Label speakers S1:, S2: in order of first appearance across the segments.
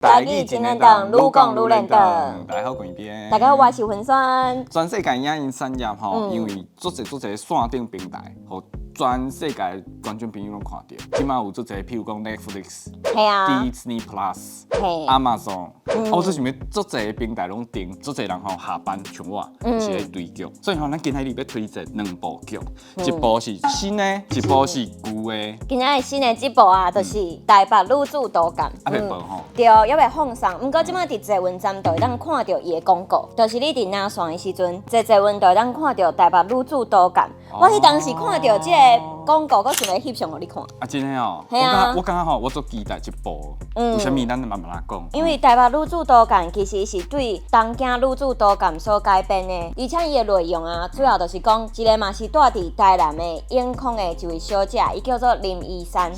S1: 台語真輪轉，愈講愈輪轉。
S2: 大家好，我是邊。
S1: 大家好，我是雲萱。
S2: 全世界影音產業吼，因為足濟足濟線頂平台，予全世界觀眾朋友攏看著。這馬有足濟，譬如講 Netflix、Disney Plus、Amazon，我做想欲足濟平台攏訂，足濟人吼下班像我，就是咧追劇。所以吼，咱今仔日欲推薦兩部劇，一部是新的，一部是舊的。
S1: 今仔日新的這部啊，就是《台北女子圖鑑》。
S2: 猶未播吼。
S1: 對，猶未放送。毋過這馬佇捷運站就會當看著伊的廣告，就是你佇拿線的時陣，坐捷運就會當看著《台北女子圖鑑》。我彼當時看著這個廣告，閣想欲翕相予你看。
S2: 啊，真的哦。
S1: 嘿啊。
S2: 我感覺吼，我足期待這部。為啥物？咱慢慢來講。
S1: 因為《台北女子圖鑑》其實是對《東京女子圖鑑》所改編的，而且伊的內容啊，主要就是講一个嘛是住佇台南的永康的一位小姐，伊叫做林依珊。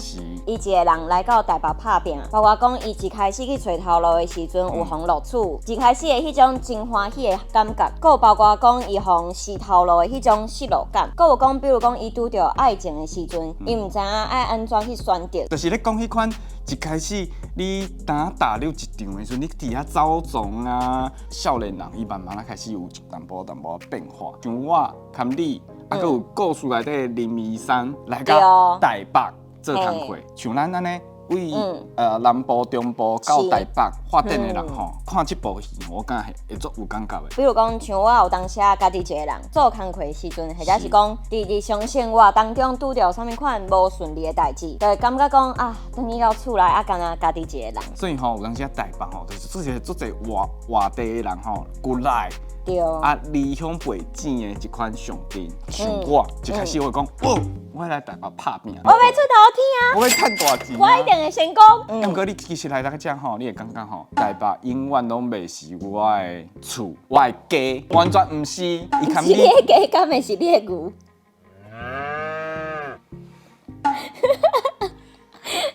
S1: 伊一个人來到台北拍拚，包括講伊一開始去揣頭路的時陣有予錄取，一開始的彼種真歡喜的感覺，閣有包括講伊予蝕頭路的彼種失落感，閣有講比如講伊拄著愛情的時陣，伊毋知影愛按怎去選擇。
S2: 就是咧講彼款一開始你當踏入一場的時陣，你佇遐走傱啊，少年人伊慢慢仔開始有一淡薄淡薄變化，像我含你，啊，閣有故事內底林依珊來到台北做工課，像咱按呢為南部、中部到台北發展的人吼，看這部戲，我感覺會足有感覺的。
S1: 比如講，像我有當時啊，家己一个人做工課的時陣，或者是講佇日常生活當中拄著啥物款無順利的代誌，就會感覺講啊，轉去到厝內啊，干焦家己一个人。
S2: 所以吼，有當時啊，台北吼，就是足濟足濟外外地的人吼，過來。啊，離鄉背井的一款上鎮，像我一開始我會講，哦，我來台北拍拚，
S1: 我欲出頭天啊，
S2: 我欲趁大錢，
S1: 我一定會成功。
S2: 毋過你其實來到遮吼，你會感覺吼，台北永遠攏袂是我的厝，我的家，完全毋是。
S1: 是你的家，敢會是你的牛？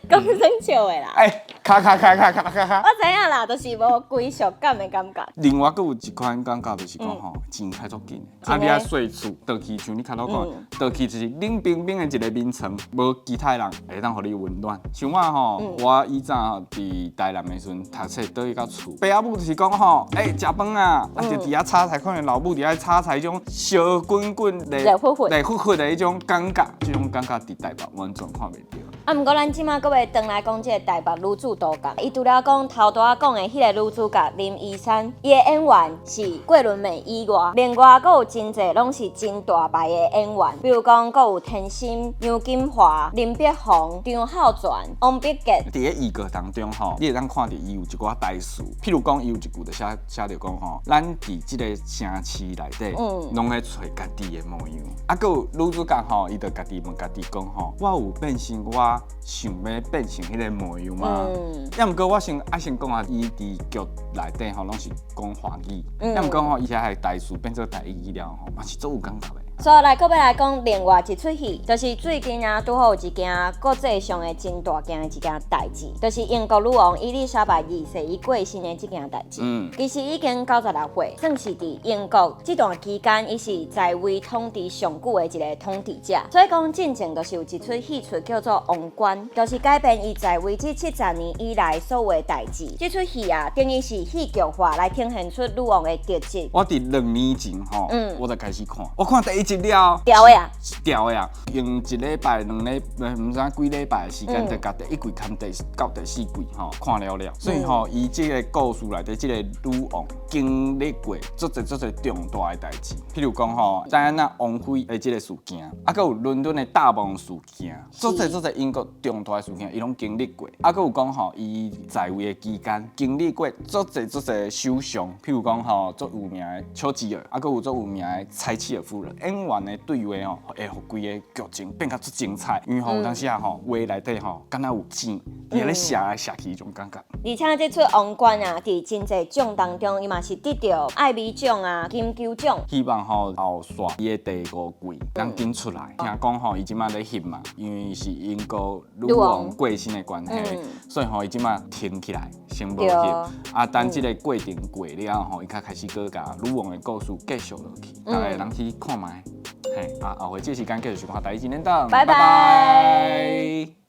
S1: 講耍笑的啦。
S2: 欸，卡卡卡卡卡卡卡。
S1: 我知影啦，就是無歸屬感的感覺。
S2: 另外，閣有一款感覺就是講吼，錢開足緊，啊，你愛稅厝，倒去像你較早講，倒去就是冷冰冰的一个眠床，無其他人會當予你溫暖。像我吼，我以前佇台南的時陣讀冊，倒去到厝，爸仔母就是講吼，欸，食飯啊，啊就佇遐炒菜，可能老母佇遐炒菜，彼種燒滾滾、
S1: 熱乎乎、
S2: 熱乎乎的彼種感覺，這種感覺佇台北完全看袂著。
S1: 啊，毋過咱這馬閣欲轉來講這个台北女子圖鑑，伊除了講頭拄仔講的彼个女主角林依珊，伊的演員是桂綸鎂以外，另外閣有真濟攏是真大牌的演員，比如講閣有田心、楊謹華、林柏宏、張孝全、王柏傑。
S2: 佇咧預告當中吼，你會當看著伊有一寡台詞，譬如講伊有一句就寫寫著講吼，咱佇這个城市內底，攏咧揣家己的模樣。啊，閣有女主角吼，伊就家己問家己講吼，我有變成我想欲變成彼个模樣嗎？抑毋過我先愛先講啊，伊佇劇內底吼攏是講華語，抑毋過吼伊遐個台詞變做台語了吼，嘛是足有感覺的。
S1: 所以來，閣欲來講另外一齣戲，就是最近啊，拄好有一件國際上的真大件的一件代誌，就是英國女王伊麗莎白二世伊過身的這件代誌。其實已經96歲，算是佇英國這段期間，伊是在位統治上久的一個統治者。所以講，進前就是有一齣戲出叫做《王冠》，就是改編伊在位這70年以來所有的代誌。這齣戲啊，等於是戲劇化來呈現出女王的特質。
S2: 我佇2年前吼，我就開始看，我看第一集了，
S1: 牢的啊，
S2: 牢的啊，用一禮拜、2禮拜，毋知幾禮拜的時間，就共第一季看到第四季吼，看了了。所以吼，伊這个故事內底，這个女王經歷過足濟足濟重大的代誌，譬如講吼，戴安娜王妃的這个事件，啊，閣有倫敦的大夢事件，足濟足濟英國重大的事件，伊攏經歷過。啊，閣有講吼，伊在位的期間經歷過足濟足濟首相，譬如講吼，足有名的丘吉爾，啊，閣有足有名的柴契爾夫人。演員的對話吼，會予規个劇情變較足精彩，因為吼有當時啊吼，話內底吼，敢若有箭，伊咧射來射去彼種感覺。
S1: 而且這齣王冠啊，佇真濟獎當中，伊嘛是得著艾美獎啊、金球獎。
S2: 希望吼後續伊的第五季當緊出來。聽講吼，伊這馬咧翕嘛，因為是英國女王過身的關係，所以吼伊這馬停起來，先無翕。啊，等這个過程過了後，伊才開始閣共女王的故事繼續落去，逐家人去看覓。嘿，啊，後回這時間繼續收看《台語真輪轉》，
S1: 拜拜。